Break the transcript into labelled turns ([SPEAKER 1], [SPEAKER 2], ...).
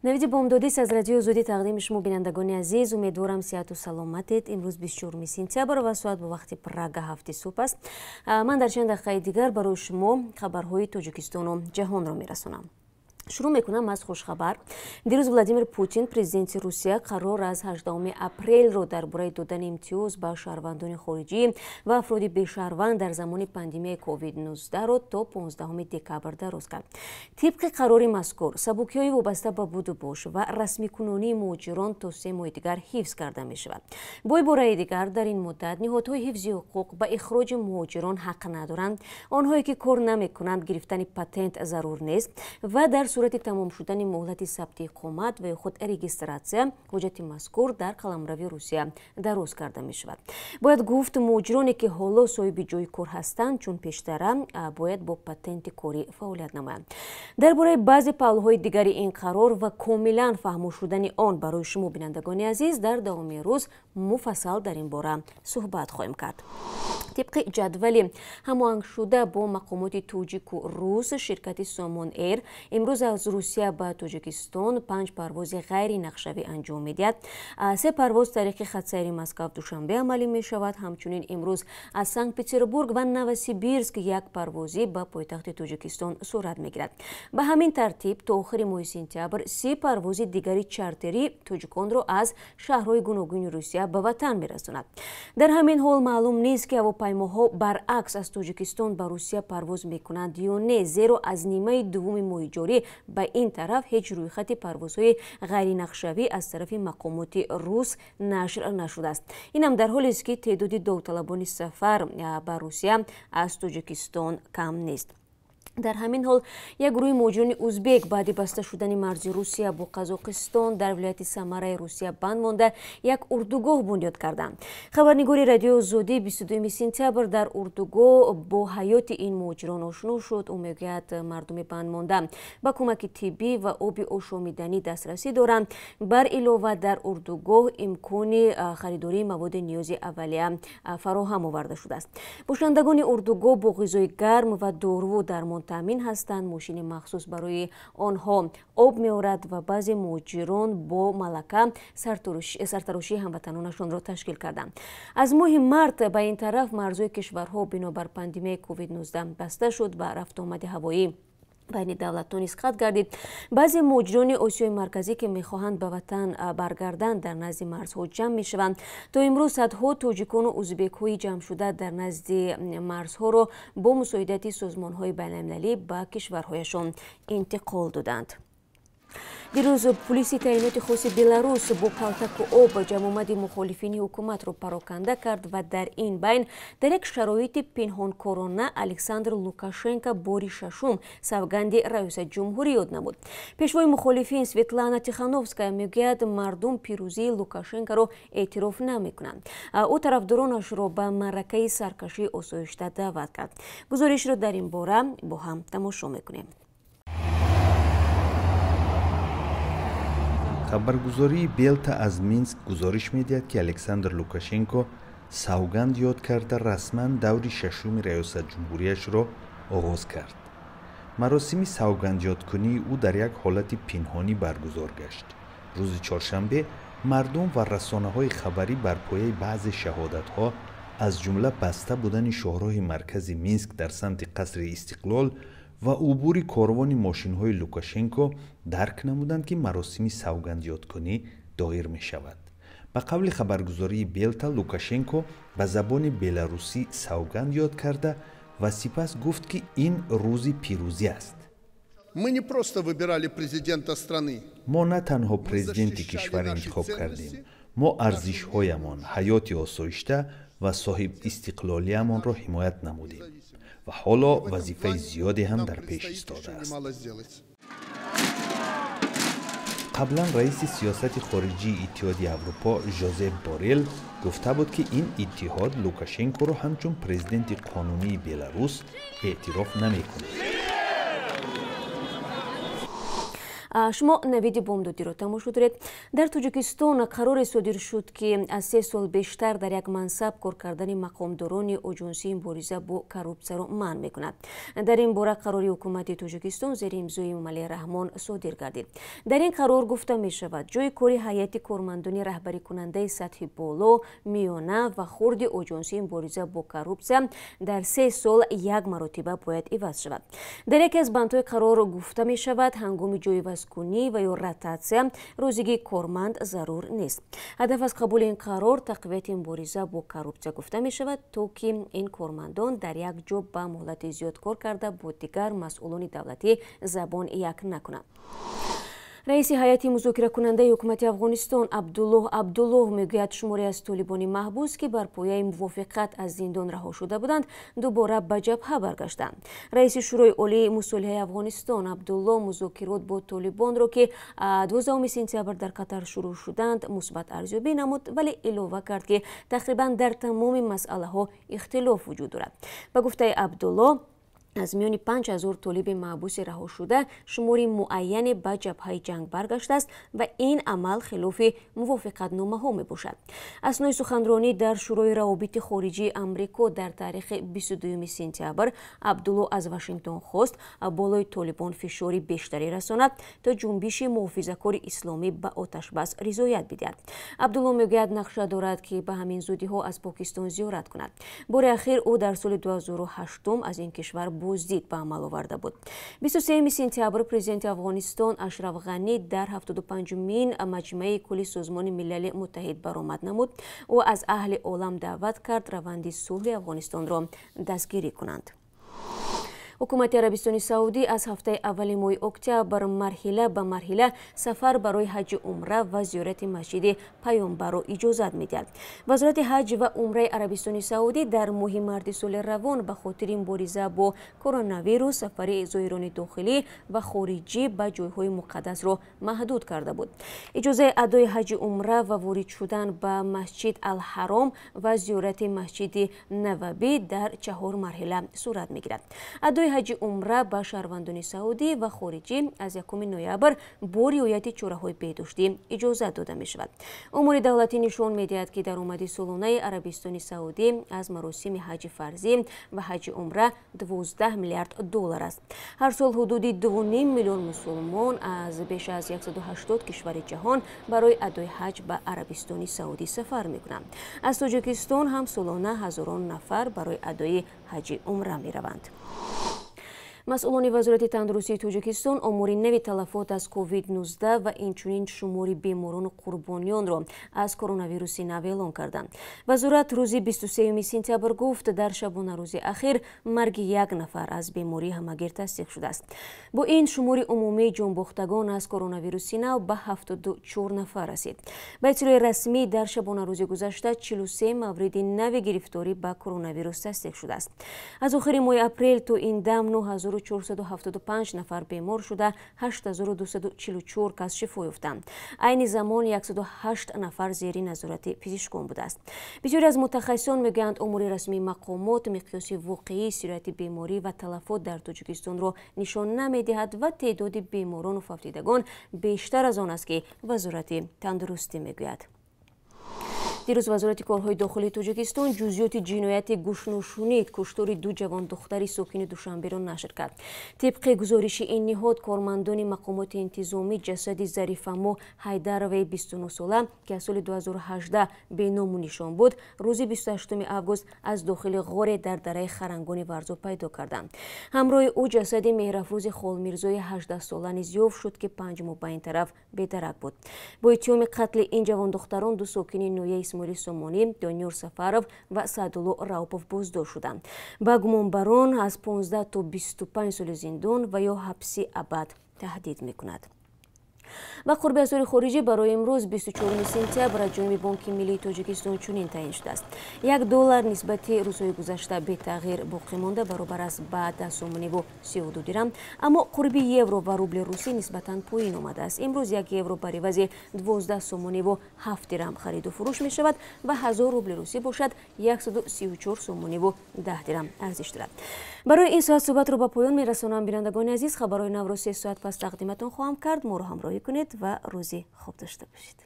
[SPEAKER 1] Навиди бомдодист аз радиои Озодӣ тақдими шумо, бинандагони азиз. Умедворам, сиҳату саломатед. Имрӯз 24 сентябр ва соат бо вақти Прага 7 субҳ аст. Ман дар чанд дақиқаи дигар барои шумо хабарҳои Тоҷикистону ҷаҳонро мерасонам. Шурӯъ мекунам аз хушхабар. Дирӯз Владимир Путин, президенти Русия, қарор аз 18 апрелро дар бораи додани имтиёз ба шаҳрвандони хориҷӣ ва афроди бешаҳрванд дар замони пандемияи COVID-19-ро то 15 декабр дароз кард. Тибқи қарори мазкур, сабукиҳои вобаста ба будубош ва расмикунонии муҳоҷирон то 3 моҳи дигар ҳифз карда мешавад. Бо ибораи дигар, дар ин муддат ниҳодҳои ҳифзи ҳуқуқ ба ихроҷи муҳоҷирон ҳақ надоранд. Онҳое ки кор намекунанд, гирифтани патент зарур нест ва дар сурати тамом шудани муҳлати сабти иқомат ва ё худ регистратсия, ҳуҷҷати мазкур дар қаламрави Русия дароз карда мешавад. Бояд гуфт, муҳоҷироне ки ҳоло соҳиби ҷои кор ҳастанд, чун пештара бояд бо патенти корӣ фаъолият намоянд. Дар бораи баъзе паҳлӯҳои дигари ин қарор ва комилан фаҳмо шудани он барои шумо, бинандагони азиз, дар давоми рӯз муфассал дар ин бора суҳбат хоҳем кард. Тибқи ҷадвали ҳамоҳангшуда бо мақомоти тоҷику рус, ширкати Сомон Эйр имрӯз аз Русия ба Тоҷикистон 5 парвози ғайринақшавӣ анҷом медиҳад. 3 парвоз тариқи хатсайри Москав Душанбе амалӣ мешавад. Ҳамчунин имрӯз аз Санкт-Петербург ва Новосибирск як парвозӣ ба пойтахти Тоҷикистон сурат мегирад. Ба ҳамин тартиб то охири моҳи сентябр 30 парвози дигари чартерӣ тоҷиконро аз шаҳрҳои гуногуни Русия ба ватан мерасонад. Дар ҳамин ҳол маълум нест, ки ҳавопаймоҳо баръакс аз Тоҷикистон ба Русия парвоз мекунанд ё не, зеро аз нимаи дуввуми моҳи ҷорӣ ба ин тараф ҳеҷ рӯйхати парвозҳои ғайринақшавӣ аз тарафи мақомоти рус нашр нашудааст. Инам дар ҳолест, ки теъдоди довталабони сафар ба Русия аз Тоҷикистон кам нест. Дар ҳамин ҳол як гурӯҳи муҳоҷирони узбек баъди баста шудани марзи Русия бо Қазоқистон дар вилояти Самараи Русия банд монда, як урдугоҳ бунёд карданд. Хабарнигори радиои Озодӣ 22 сентябр дар урдугоҳ бо ҳаёти ин муҳоҷирон ошно шуд. Ӯ мегӯяд, мардуми банд монда ба кӯмаки тиббӣ ва оби ошомиданӣ дастрасӣ доранд. Бар илова, дар урдугоҳ имкони харидории маводи ниёзи аввалия фароҳам оварда шудааст. Бошандагони урдугоҳ бо ғизои гарм ва доруву дармон таъмин ҳастанд. Мошини махсус барои онҳо об меорад ва баъзе муҳоҷирон бо малака сартарошии ҳамватанонашонро ташкил карданд. Аз моҳи март ба ин тараф марзҳои кишварҳо бинобар пандемияи COVID-19 баста шуд ва рафтуомади ҳавоӣ байни давлатҳо низ қатъ гардид. Баъзе муҳоҷирони Осиёи Марказӣ, ки мехоҳанд ба ватан баргарданд, дар назди марзҳо ҷамъ мешаванд. То имрӯз садҳо тоҷикону узбекҳои ҷамъшуда дар назди марзҳоро бо мусоидати созмонҳои байналмилалӣ ба кишварҳояшон интиқол доданд. Дирӯз пулиси таъиноти хоси Беларус бо калтаку об ҷамъомади мухолифини ҳукуматро пароканда кард ва дар ин байн дар як шароити пинҳонкорона Александр Лукашенко бори шашум савганди раёсат ҷумҳурӣ ёд намуд. Пешвои мухолифин Светлана Тихановская мегӯяд, мардум пирӯзии Лукашенкоро эътироф намекунанд. Ӯ тарафдоронашро ба маъракаи саркашии осоишта даъват кард. Гузоришро дар ин бора бо ҳам тамошо мекунем.
[SPEAKER 2] Хабаргузории Белта аз Минск гузориш медиҳад, ки Александр Лукашенко савганд ёд карда, расман даври шашуми раёсатҷумҳурияшро оғоз кард. Маросими савгандёдкунии ӯ дар як ҳолати пинҳонӣ баргузор гашт. Рӯзи чоршанбе мардум ва расонаҳои хабарӣ бар пояи баъзе шаҳодатҳо, аз ҷумла баста будани шоҳроҳи маркази Минск дар самти қасри Истиқлол ва убури корвони мошинҳои Лукашенко, дарк намуданд, ки маросими савгандёдкунӣ доир мешавад. Ба қавли хабаргузории Белта, Лукашенко ба забони беларусӣ савганд ёд карда ва сипас гуфт, ки ин рӯзи пирӯзӣ аст.
[SPEAKER 3] Мы не просто выбирали президента страны.
[SPEAKER 2] Мо на танҳо президенти кишвар интихоб кардем, мо арзишҳоямон, ҳаёти осоишта ва соҳибистиқлолиямонро ҳимоят намудем ва ҳоло вазифаи зиёде ҳам дар пеш истодааст. Қаблан раиси сиёсати хориҷии Иттиҳоди Аврупо Жозеп Борел гуфта буд, ки ин иттиҳод Лукашенкоро ҳамчун президенти қонунии Беларус эътироф намекунад.
[SPEAKER 1] Шумо Навиди Бомдодиро тамошо доред. Дар Тоҷикистон қароре содир шуд, ки аз 3 сол бештар дар як мансаб кор кардани мақомдорони Оҷонсии мубориза бо коррупсияро манъ мекунад. Дар ин бора қарори ҳукумати Тоҷикистон зери имзои Эмомалӣ Раҳмон содир гардид. Дар ин қарор гуфта мешавад, ҷои кори ҳайати кормандони раҳбарикунандаи сатҳи боло, миёна ва хурди Оҷонсии мубориза бо коррупсия дар 3 сол як маротиба бояд иваз шавад. Дар яке аз бандҳои қарор гуфта мешавад, ҳангоми ҷойивазкунӣ ва ё ротатсия розигии корманд зарур нест. Ҳадаф аз қабули ин қарор тақвияти мубориза бо коррупсия гуфта мешавад, то ки ин кормандон дар як ҷо ба муҳлати зиёд кор карда, бо дигар масъулони давлатӣ забон як накунанд. Раиси ҳайати музокиракунандаи ҳукумати Афғонистон Абдуллоҳ Абдуллоҳ мегӯяд, шуморе аз толибони маҳбус, ки бар пояи мувофиқат аз зиндон раҳо шуда буданд, дубора ба ҷабҳа баргаштанд. Раиси Шӯрои Олии мусолиҳаи Афғонистон Абдуллоҳ музокирот бо толибонро, ки 12 сентябр дар Қатар шурӯъ шуданд, мусбат арзёбӣ намуд, вале илова кард, ки тақрибан дар тамоми масъалаҳо ихтилоф вуҷуд дорад. Ба гуфтаи Абдуллоҳ, аз миёни 5000 толиби маҳбуси раҳошуда шумори муайяне ба ҷабҳаи ҷанг баргаштааст ва ин амал хилофи мувофиқатномаҳо мебошад. Аснои суханронӣ дар Шӯрои равобити хориҷии Амрико дар таърихи 22 сентябр Абдулло аз Вашингтон хост, болои толибон фишори бештаре расонад, то ҷунбиши муҳофизакори исломӣ ба оташбас ризоят бидиҳад. Абдулло мегӯяд, нақша дорад, ки ба ҳамин зудиҳо аз Покистон зиёрат кунад. Бори ахир ӯ дар соли 2008 аз ин кишвар боздид ба амал оварда буд. 23 сентябр президенти Афғонистон Ашраф Ғанӣ дар 75-умин Маҷмаи кулли Созмони Милали Муттаҳид баромад намуд. Ӯ аз аҳли олам даъват кард, раванди сулҳи Афғонистонро дастгирӣ кунанд. Ҳукумати Арабистони Саудӣ аз ҳафтаи аввали моҳи октябр марҳила ба марҳила сафар барои ҳаҷи умра ва зиёрати масҷиди Паёмбарро иҷозат медиҳад. Вазорати ҳаҷ ва умраи Арабистони Саудӣ дар моҳи марти соли равон ба хотири мубориза бо коронавирус сафари зоирони дохилӣ ва хориҷӣ ба ҷойҳои муқаддасро маҳдуд карда буд. Иҷозаи адои ҳаҷи умра ва ворид шудан ба Масҷид Алҳаром ва зиёрати Масҷиди Нававӣ дар чаҳор марҳила сурат мегирад. Адои ҳаҷи умра ба шаҳрвандони саудӣ ва хориҷӣ аз 1 ноябр бо риояти чораҳои беҳдоштӣ иҷозат дода мешавад. Омори давлатӣ нишон медиҳад, ки даромади солонаи Арабистони Саудӣ аз маросими ҳаҷи фарзӣ ва ҳаҷи умра 12 миллиард доллар аст. Ҳар сол ҳудуди 2,5 миллион мусулмон аз беш аз 180 кишвари ҷаҳон барои адои ҳаҷ ба Арабистони Саудӣ сафар мекунанд. Аз Тоҷикистон ҳам солона ҳазорон нафар барои адои ҳаҷи умра мераванд. Масъулони Вазорати тандурустии Тоҷикистон омори нави талафот аз COVID-19 ва инчунин шумори беморону қурбониёнро аз коронавируси нав эълон карданд. Вазорат рӯзи 23 сентябр гуфт, дар шабонарӯзи ахир марги як нафар аз бемории ҳамагир тасдиқ шудааст. Бо ин шумори умумии ҷонбохтагон аз коронавируси нав ба 74 нафар расид. Ба иттилои расмӣ, дар шабонарӯзи гузашта 43 мавриди нави гирифторӣ ба коронавирус тасдиқ шудааст. Аз охири моҳи апрел то ин дам 9475 нафар бемор шуда, 8244 кас шифо ёфтанд. Айни замон 108 нафар зери назорати пизишкон будааст. Бисёре аз мутахассисон мегӯянд, омори расмии мақомот миқёси воқеии сирояти беморӣ ва талафот дар Тоҷикистонро нишон намедиҳад ва теъдоди беморону фавтидагон бештар аз он аст, ки Вазорати тандурустӣ мегӯяд. Дирӯз Вазорати корҳои дохилии Тоҷикистон ҷузъиёти ҷинояти гӯшношунид куштори ду ҷавондухтари сокини Душанберо нашр кард. Тибқи гузориши ин ниҳод, кормандони мақомоти интизомӣ ҷасади Зарифамо Ҳайдароваи 29-сола, ки аз соли 2018 беному нишон буд, рӯзи 28 август аз дохили ғоре дар дараи Харангони Варзоб пайдо карданд. Ҳамроҳи ӯ ҷасади Меҳрафрӯзи Холмирзои 18-сола низ ёфт шуд, ки 5 моҳ ба ин тараф бедарак буд. Бо иттиҳоми қатли ин ҷавондухтарон ду сокини ноҳияи Исмоили Сомонӣ, Дониёр Сафаров ва Саъдулло Раупов, боздошт шуданд. Ба гумонбарон аз 15 то 25 соли зиндон ва ё ҳабси абад таҳдид мекунад. Ва қурби асъори хориҷӣ барои имрӯз, 24 сентябр, аз ҷониби Бонки миллии Тоҷикистон чунин таъин шудааст: 1 доллар нисбати рӯзҳои гузашта бетағйир боқӣ монда, баробар аст ба 10 сомониву 32 дирам. Аммо қурби евро ва рубли русӣ нисбатан поин омадааст. Имрӯз 1 евро бар ивази 12 сомониву 7 дирам хариду фурӯш мешавад ва 1000 рубли русӣ бошад, 134 сомониву 10 дирам арзиш дорад. Барои ин соат суҳбатро ба поён мерасонам. Бинандагони азиз, хабарҳои навро 3 соат пас тақдиматон хоҳам кард. Моро ҳамроҳӣ кунед ва рӯзи хуб дошта бошед.